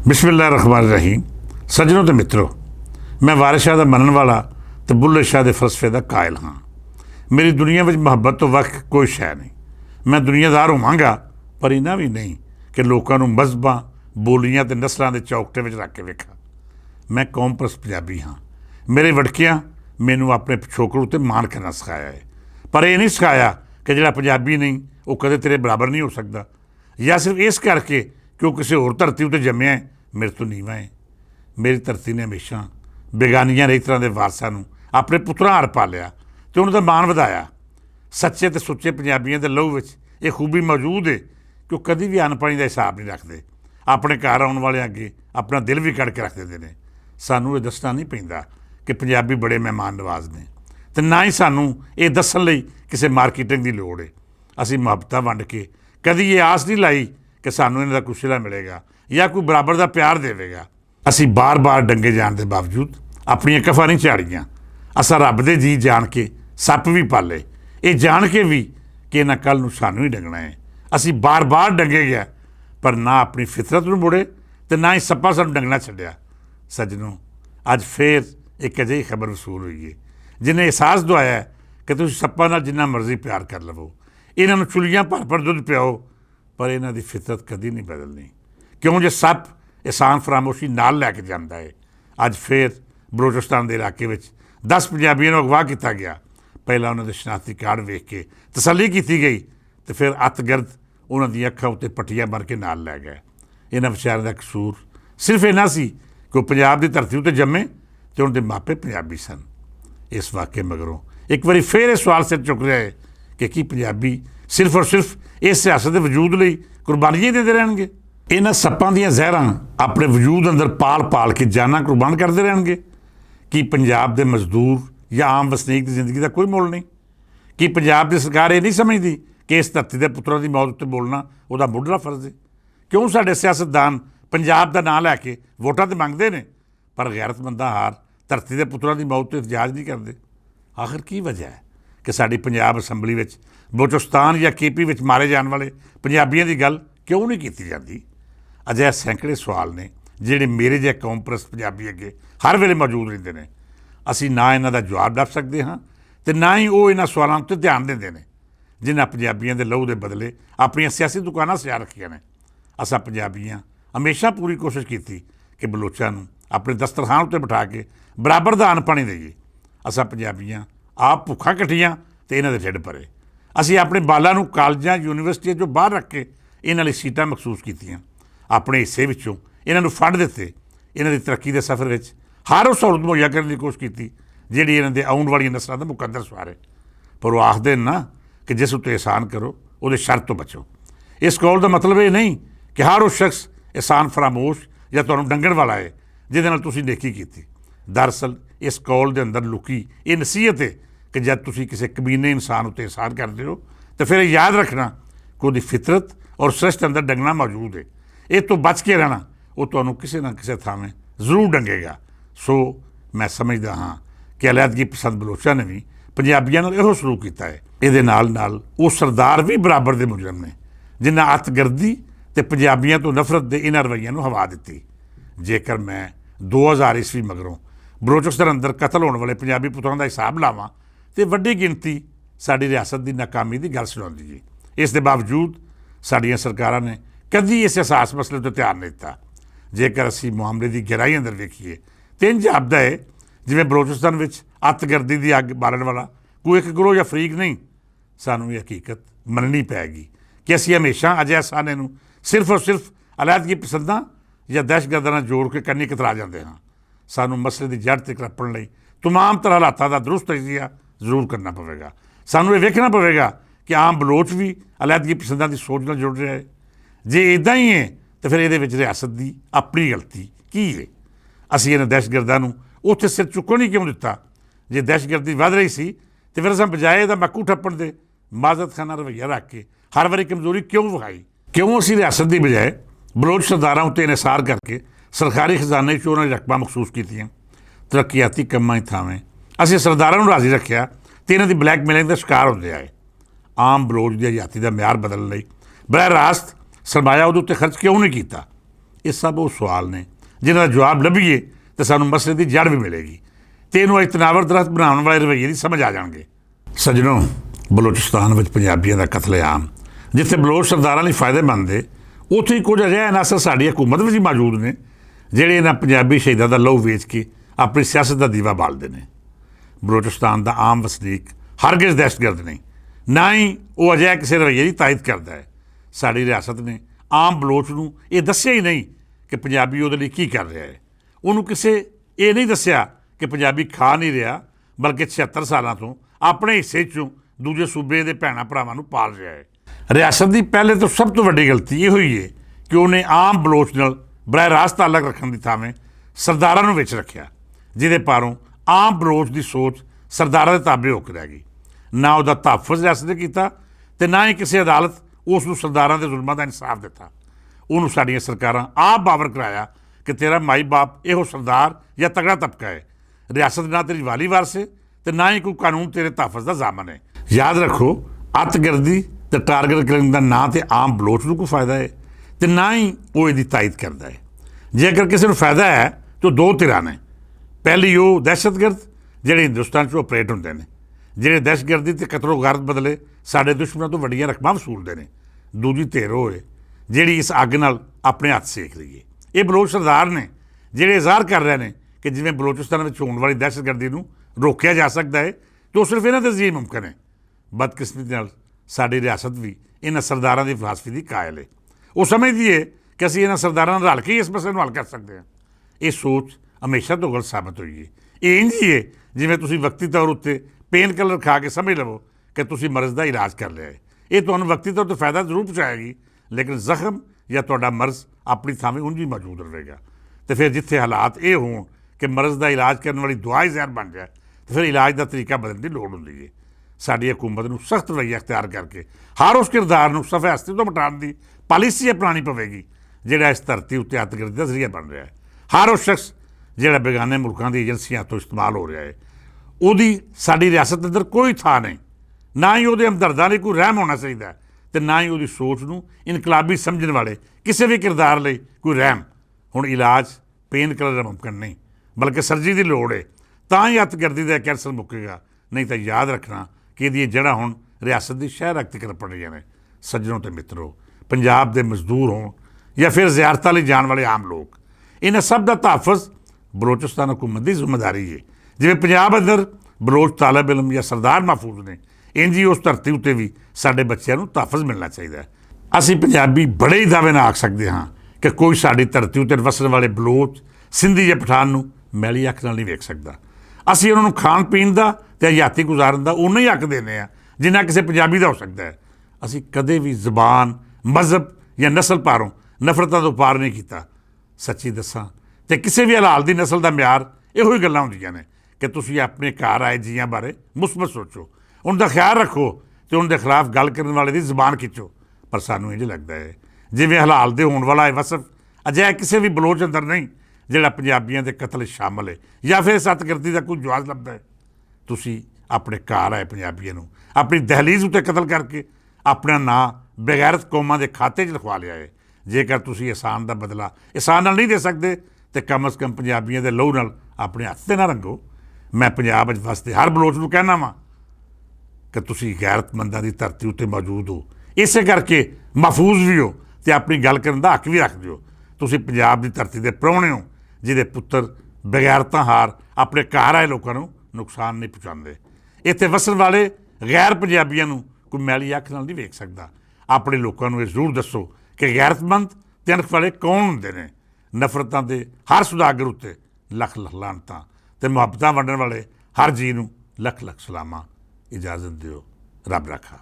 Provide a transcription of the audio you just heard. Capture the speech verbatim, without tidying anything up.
بسم اللہ الرحمن الرحیم۔ سجنوں تے متروں، میں وارث شاہ دا منن والا تے بلے شاہ دے فلسفے دا قائل ہاں۔ میری دنیا وچ محبت توں وقت کوئی شے نہیں۔ میں دنیا دار ہوواں گا، پر انہاں وی نہیں کہ لوکاں نوں مذہباں، بولیاں تے نسلاں دے چوکٹے وچ رکھ کے ویکھاں۔ میں قوم پرست پنجابی ہاں۔ میرے وڑکیاں مینوں اپنے پچھوکڑ اتے مان کرنا سکھایا ہے، پر ایہہ نہیں سکھایا کہ جیہڑا پنجابی نہیں، او کدے تیرے برابر نہیں ہو سکدا۔ یا صرف اس کر کے کہ وہ کسی ہور دھرتی اتے جمیا ہے، میرے تو نیواں ہے۔ میری دھرتی نے ہمیشہ بیگانیاں رہی طرح دے وارثاں نوں اپنے پتراں ہر پالیا تے انہاں دا مان ودھایا۔ سچے تے سچے پنجابیاں دے لہو وچ یہ خوبی موجود ہے کہ وہ کدی بھی ان پانی دا حساب نہیں رکھدے۔ اپنے گھر آؤن والے اگے اپنا دل بھی کڑ کے رکھ دیندے نے۔ سانوں یہ دسنا نہیں پیندا کہ پنجابی بڑے مہمان نواز نے، تے نہ ہی سانوں یہ دسن لئی کسے مارکیٹنگ دی لوڑ ہے۔ اسی محبتاں ونڈ کے کدی یہ آس نہیں لائی کہ سانوں انہاں دا کچھ صلہ ملے گا یا کوئی برابر دا پیار دے گا۔ اسی بار بار ڈنگے جان دے باوجود اپنیاں کفاں نہیں چاڑیاں۔ اساں رب دے جی جان کے سپ وی پالے، اے جان کے وی کہ انہاں کل نوں سانوں ہی ڈنگنا ہے۔ اسی بار بار ڈنگے گیا، پر نہ اپنی فطرت نوں مڑے تے نہ ہی سپاں سانوں ڈنگنا چھڈیا۔ سجنوں، اج فیر ایک اجہی خبر وصول ہوئی ہے، جنہیں احساس دوایا ہے کہ تسی سپاں نال جنہ مرضی پیار کر لو، انہاں نوں چلیاں بھر بھر دودھ پیاؤ، پر انہاں دی فطرت کدی نہیں بدلنی۔ کیوں جو سپ احسان فراموشی نال لے کے جاندا ہے۔ اج فیر بلوچستان دے علاقے وچ دس پنجابیاں نوں اغوا کیتا گیا۔ پہلا انہاں دے شناختی کارڈ ویکھ کے تسلی کیتی گئی، تے فیر اتگرد انہاں دیاں اکھاں اتے پٹیاں بن کے نال لے گئے۔ انہاں وچاریاں دا قصور صرف اینا سی کہ وہ پنجاب دی دھرتی اتے جمے تے انہاں دے ماپے پنجابی سن۔ اس واقعے مگروں ایک واری فیر یہ سوال سر چک رہا ہے کہ کی پنجابی صرف اور صرف اس سیاست دے وجود لئی قربانیاں ہی دیندے رہن گے؟ انہاں سپاں دیاں زہراں اپنے وجود اندر پال پال کے جاناں قربان کردے رہن گے؟ کی پنجاب دے مزدور یا عام وسنیک دی زندگی دا کوئی مول نہیں؟ کی پنجاب دی سرکار یہ نہیں سمجھدی کہ اس دھرتی دے پتراں دی موت اتے بولنا او دا مڈلا فرض ہے؟ کیوں ساڈے سیاستدان پنجاب دا ناں لے کے ووٹاں تے منگدے نے، پر غیرت منداں ہار دھرتی دے پتراں دی موت تے احتجاج نہیں کردے؟ آخر کی وجہ ہے کہ ساڈی پنجاب اسمبلی وچ بلوچستان یا کے پی وچ مارے جان والے پنجابیاں دی گل کیوں نہیں کیتی جاندی؟ اجہے سینکڑے سوال نے جڑے میرے جے قوم پرست پنجابی اگے ہر ویلے موجود رہندے نے۔ اسی نہ انہاں دا جواب ڈپ سکدے ہاں تے نہ ہی او انہاں سوالاں تے دھیان دیندے نے، جنہاں پنجابیاں دے لہو دے بدلے اپنیاں سیاسی دکاناں سجا رکھیاں نے۔ اساں پنجابیاں ہمیشہ پوری کوشش کیتی کہ بلوچاں نوں اپنے دسترخوان اتے بٹھا کے برابر دا ان پانی دئیے۔ اساں پنجابیاں آپ بھکھاں کٹیاں تے انہاں دے ڈھڈ بھرے۔ اسی اپنے بالاں نوں کالجاں یونیورسٹیاں چوں باہر رکھ کے انہاں لئی سیٹاں مخصوص کیتیاں۔ اپنے حصے وچوں انہاں نوں فنڈ دتے۔ انہاں دی ترقی دے سفر وچ ہر او سہولت مہیا کرن دی کوشش کیتی جیہڑی انہاں دے آؤن والیاں نسلاں دا مقدر سوار ہے۔ پر او آکھدے ناں کہ جس اتے احسان کرو او دے شرط توں بچو۔ اس قول دا مطلب ایہہ نہیں کہ ہر او شخص احسان فراموش یا تہانوں ڈنگن والا ہے جس دے نال تسی نیکی کیتی۔ دراصل اس قول دے اندر لکی ایہہ نصیحت ہے کہ جد تسی کسے کمینے انسان اتے احسان کردے ہو، تے فیر ایہہ یاد رکھنا کہ او دی فطرت اور سرشت اندر ڈنگنا موجود ہے۔ ایہہ توں بچ کے رہنا او تہانوں کسے ناں کسے تھاویں ضرور ڈنگے گا۔ سو میں سمجھدا ہاں کہ علیحدگی پسند بلوچاں نے وی پنجابیاں نال ایہو سلوک کیتا ہے۔ ایہدے نال نال او سردار وی برابر دے مجرم نے جنہاں اتگردی تے پنجابیاں توں نفرت دے انہاں رویاں نوں ہوا دتی۔ جیکر میں دو ہزار عیسوی مگروں بلوچستان اندر قتل ہون والے پنجابی پتراں دا حساب لاواں تے وڈی گنتی ساڈی ریاست دی ناکامی دی گل سناندی ہے۔ اس دے باوجود ساڈیاں سرکاراں نے کدی اس احساس مسئلے تے دھیان نہیں دتا۔ جیکر اسی معاملے دی گہرائی اندر ویکھیے تے انج جاپدا ہے جویں بلوچستان وچ اتگردی دی اگ بالن والا کوئی ایک گروہ یا فریق نہیں۔ سانوں یہ حقیقت مننی پے گی کہ اسی ہمیشہ اجہے سانے نوں صرف اور صرف علیحدگی پسنداں یا دہشت گرداں نال جوڑ کے کنی کترا جاندے ہاں۔ سانوں مسئلے دی جڑ تے کرپن لئی تمام طرح حالاتاں دا درست تجزیہ ضرور کرنا پوے گا۔ سانوں یہ ویکھنا پوے گا کہ عام بلوچ وی علیحدگی پسنداں دی سوچ نال جڑ رہا ہے۔ جے ایداں ہی ہے تے فیر ایہدے وچ ریاست دی اپنی غلطی کی ہے؟ اسی انہاں دہشت گرداں نوں اوتھے سر چکن ہی کیوں دتا؟ جے دہشت گردی ودھ رہی سی تے فیر اساں بجائے ایہدا مکو ٹھپن دے معذرت خانہ رویہ رکھ کے ہر واری کمزوری کیوں وکھائی؟ کیوں اسی ریاست دی بجائے بلوچ سرداراں اتے انحصار کر کے سرکاری خزانے چوں انہاں دی رقماں مخصوص کیتیاں؟ ترقیاتی کماں دی تھاویں اسی سرداراں نوں راضی رکھیا تے انہاں دی بلیک میلنگ دا شکار ہوندے آئے۔ عام بلوچ دی حیاتی دا معیار بدلن لئی براہ راست سرمایہ اودے اتے خرچ کیوں نہیں کیتا؟ یہ سب وہ سوال نے جنہاں دا جواب لبھیے، تے سانوں مسئلے دی جڑ وی ملے گی، تے اینوں اجتناور درخت بناون والے رویے دی سمجھ آ جان گے۔ سجنوں، بلوچستان وچ پنجابیاں دا قتل عام جتھے بلوچ سرداراں لئی فائدے مند ہے، اتھے ہی کچھ اجہے عناصر ساڈی حکومت وچ ہی موجود نے، جڑے انہاں پنجابی شہیداں دا لہو ویچ کے اپنی سیاست دا دیوا بالدے نے۔ بلوچستان دا عام وسنیک ہرگز دہشت گرد نہیں، نہ ہی وہ اجہے کسی رویے دی تائید کردا ہے۔ ساڈی ریاست نے عام بلوچ نوں یہ دسیا ہی نہیں کہ پنجابی وہ کی کر رہا ہے۔ انہوں کسے یہ نہیں دسیا کہ پنجابی کھا نہیں رہا، بلکہ چھہتر سالاں توں اپنے حصے چوں دوجے صوبے دے بھیناں بھراواں نوں پال رہا ہے۔ ریاست دی پہلے تو سب تو وڈی غلطی یہ ہوئی ہے کہ انہیں عام بلوچ نال براہ راست تعلق رکھن دی تھاویں سرداراں نوں وچ رکھیا، جہدے پاروں عام بلوچ دی سوچ سرداراں دے تابع ہو کے رہ گئی۔ نہ وہ تحفظ ریاست نے کیتا، تے نہ ہی کسی عدالت اس نوں سرداراں دے ظلماں دا انصاف دتا۔ انہوں ساڈیاں سرکاراں آپ باور کرایا کہ تیرا مائی باپ ایہو سردار یا تگڑا طبقہ ہے، ریاست نہ تیری والی وارث ہے، تے نہ ہی کوئی قانون تیرے تحفظ دا ضامن ہے۔ یاد رکھو، ات گردی تے ٹارگٹ کلنگ دا نہ تے عام بلوچ نوں کوئی فائدہ ہے، تے نہ ہی وہ ایہدی تائید کردا ہے۔ جے اگر کسی نوں فائدہ ہے، تو دو طرح نے۔ پہلی وہ دہشت گرد جڑے ہندوستان چ آپریٹ ہوندے نے، جڑے دہشت گردی تے قتل و غارت بدلے ساڈے دشمناں تو وڈیاں رقماں وصول دے نے۔ دوجی تیر ہوئے جڑی اس اگ نال اپنے ہاتھ سیک رہی ہے۔ یہ بلوچ سردار نے، جڑے اظہار کر رہے نے کہ جویں بلوچستان وچ ہون والی دہشت گردی نوں روکیا جا سکدا ہے، تو صرف انہاں دے ذریعے ممکن ہے۔ بدقسمتی نال ساڈی ریاست وی انہاں سرداراں دی فلاسفی دی قائل ہے۔ وہ سمجھدی ہے کہ اسی انہاں سرداراں نال رل کے ہی اس مسئلے نوں حل کر سکدے ہاں۔ یہ سوچ ہمیشہ تو غلط ثابت ہوئی ہے۔ یہ انج ہی ہے جویں تسی وقتی طور اتے پین کلر کھا کے سمجھ لو کہ تسی مرض دا علاج کر لیا ہے۔ یہ تہانوں وقتی طور تے فائدہ ضرور پہنچائے گی، لیکن زخم یا تہاڈا مرض اپنی تھاویں انج ہی موجود رہے گا۔ تے پھر جتھے حالات اے ہون کہ مرض دا علاج کرن والی دعا ہی زہر بن جائے، تے پھر علاج دا طریقہ بدلن دی لوڑ ہوندی ہے۔ ساڈی حکومت نوں سخت رویہ اختیار کر کے ہر اس کردار نوں صفحہ ہستی تو مٹان دی پالیسی اپنانی پوے گی، جڑا اس دھرتی اتے اتگردی دا ذریعہ بن رہا ہے۔ ہر اس شخص جڑا بیگانے ملکاں دی ایجنسیاں تو استعمال ہو رہا ہے، اودی ساڈی ریاست اندر کوئی تھاں نہیں۔ نہ ہی اودے ہمدرداں لئی کوئی رحم ہونا چاہیدا ہے، تے نہ ہی اودی سوچ نوں انقلابی سمجھن والے کسے وی کردار لئی کوئی رحم۔ ہن علاج پین کلر ممکن نہیں، بلکہ سرجری دی لوڑ ہے، تاں ہی اتگردی دا کینسر مکے گا۔ نہیں تاں یاد رکھنا کہ ایہدیاں جڑاں ہن ریاست دی شہر اک تک رپڑ رہیاں نے۔ سجنوں تے مترو، پنجاب دے مزدور ہون یا پھر زیارتاں لئی جان والے عام لوگ، انہاں سب دا تحفظ بلوچستان حکومت دی ذمہ داری ہے۔ جویں پنجاب اندر بلوچ طالب علم یا سردار محفوظ نے، انج ہی اس دھرتی اتے وی ساڈے بچیاں نوں تحفظ ملنا چاہیدا ہے۔ اسی پنجابی بڑے ہی دعوے نال آکھ سکدے ہاں کہ کوئی ساڈی دھرتی اتے وسن والے بلوچ، سندھی یا پٹھان نوں میلی اکھ نال نہیں ویکھ سکدا۔ اسی انہاں نوں کھان پین دا تے حیاتی گزارن دا اونہ ہی حق دینے ہاں جنہاں کسے پنجابی دا ہو سکدا ہے۔ اسی کدے وی زبان، مذہب یا نسل پاروں نفرتاں دا وپار نہیں کیتا۔ سچی دساں تے کسے وی حلال دی نسل دا معیار ایہو ہی گلاں ہوندیاں نے کہ تسی اپنے گھر آئے جیاں بارے مثبت سوچو، ان دا خیال رکھو تے ان دے خلاف گل کرن والے دی زبان کھچو۔ پر سانوں انج لگدا ہے جویں حلال دے ہون والا اے وصف اجہا کسے وی بلوچ اندر نہیں جڑا پنجابیاں دے قتل شامل ہے یا پھر ست گردی دا کوئی جواز لبدا ہے۔ تسی اپنے گھر آئے پنجابیاں نوں اپنی دہلیز اتے قتل کر کے اپنا ناں بغیرت قوماں دے کھاتے چ لکھوا لیا ہے۔ جے کر تسی احسان دا بدلہ احسان نال نہیں دے سکدے، تے کم از کم پنجابیاں دے لہو نال اپنے ہتھ تے نہ رنگو۔ میں پنجاب وچ وسدے ہر بلوچ نوں کہنا واں کہ تسی غیرت منداں دی دھرتی اتے موجود ہو، اسے کر کے محفوظ وی ہو تے اپنی گل کرن دا حق وی رکھ دیو۔ تسی پنجاب دی دھرتی دے پراہنے ہو، جس دے پتر بغیرتاں ہار اپنے گھر آئے لوکاں نوں نقصان نہیں پہنچاندے۔ اتھے وسن والے غیر پنجابیاں نوں کوئی میلی اکھ نال نہیں ویکھ سکدا۔ اپنے لوکاں نوں یہ ضرور دسو کہ غیرت مند تے انکھ والے کون ہوندے نے۔ نفرتاں دے ہر سوداگر اتے لکھ لکھ لعنتاں تے محبتاں ونڈن والے ہر جی نوں لکھ لکھ سلاماں۔ اجازت دیو، رب رکھا۔